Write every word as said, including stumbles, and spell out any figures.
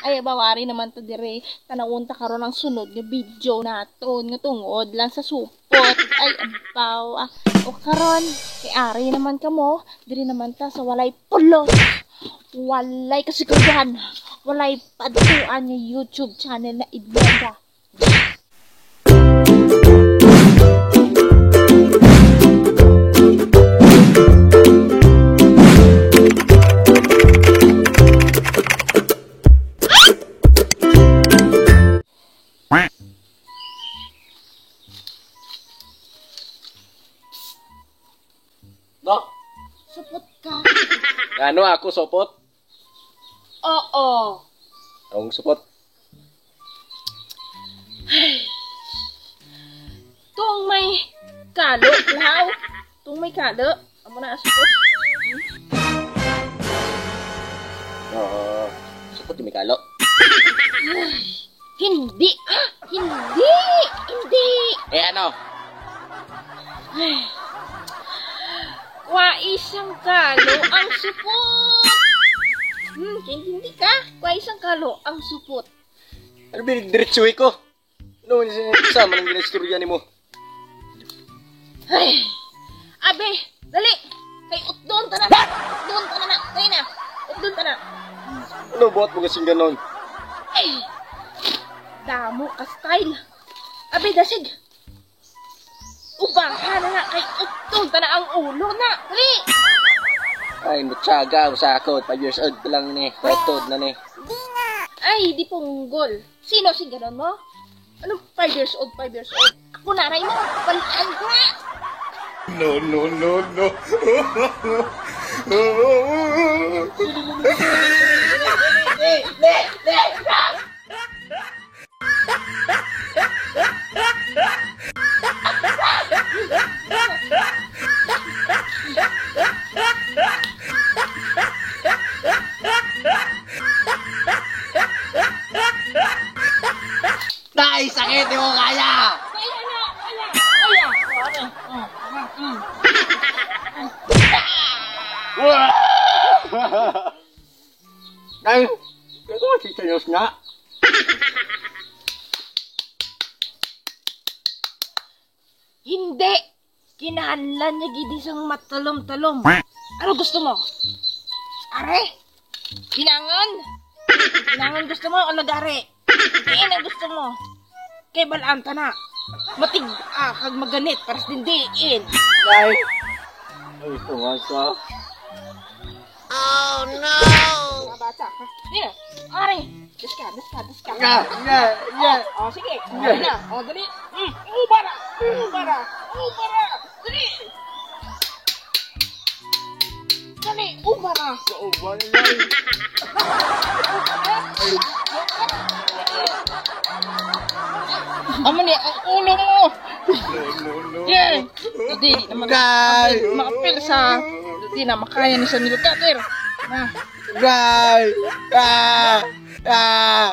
Ay, abaw, ari naman ta dire. Tanawon ta karon ang sunod nga video naton nga tungod lang sa supot. Ay, abaw. Ah. O karon, kay ari naman kamo, diri naman ta sa walay pulos. Walay kasiguraduhan. Walay padtuan nga YouTube channel na Edmonda. Ba? Supot ka. Ano ako, supot? Oo. Ang supot. Tong may kalo, wow. Tong may kalo. Amo na ang supot. Oo. Supot yung may kalo. Hindi. Ah, hindi. Hindi. Eh, ano? Ay. Wa isang kalo ang supot. Hmm, hindi ka? Wa isang kalo ang supot. Ano ba yung diretso ko? Ano man siya sa man ang ginaistorya nimo? Ay. Abi, dali. Kay utdon ta na. Utdon ta na na. Dali na. Utdon ta na. Ano buhat mo kasing ganon? Ay. Damo ka style. Abi, dasig. Ubahan na na kay utdon ta na ang ulo na. Dali. Ay, mutsaga ang sakot. Five years old pa lang ni. Kwartod na ni. Ay, di punggol. Sino si ganon mo? Anong five years old, five years old? Ako na, Ray, mo. Balian ko nga. No, no, no, no. Tay, sakit, di mo kaya! Kaya na! Kaya! Kaya! O, ano? O, ano? Mm. Tay, ito si Sayos na. Hindi! Kinahanglan niya gid sang matalom-talom. Ano gusto mo? Are? Ginangon? Ginangon gusto mo o lagare? Diin ang gusto mo? Kay balaan ta na. Matig-a kag maganit para sa dindiin. Nay. Ay, tunga ka. Oh, no! Mga bata, ha? Dina, ari. Diska, diska, diska. Ya, ya, ya. O, o, sige. Ya. Ari na. O, dali. Mm, ubara. Ubara. Ubara. Dali. Dali, ubara. Kauban, Nay. Amo ni ang ulo mo. No, no, no. Yeah. Hindi naman Guy! Makapil sa, hindi na makaya ni sa milkater. Ah. Guy! Ah! Ah!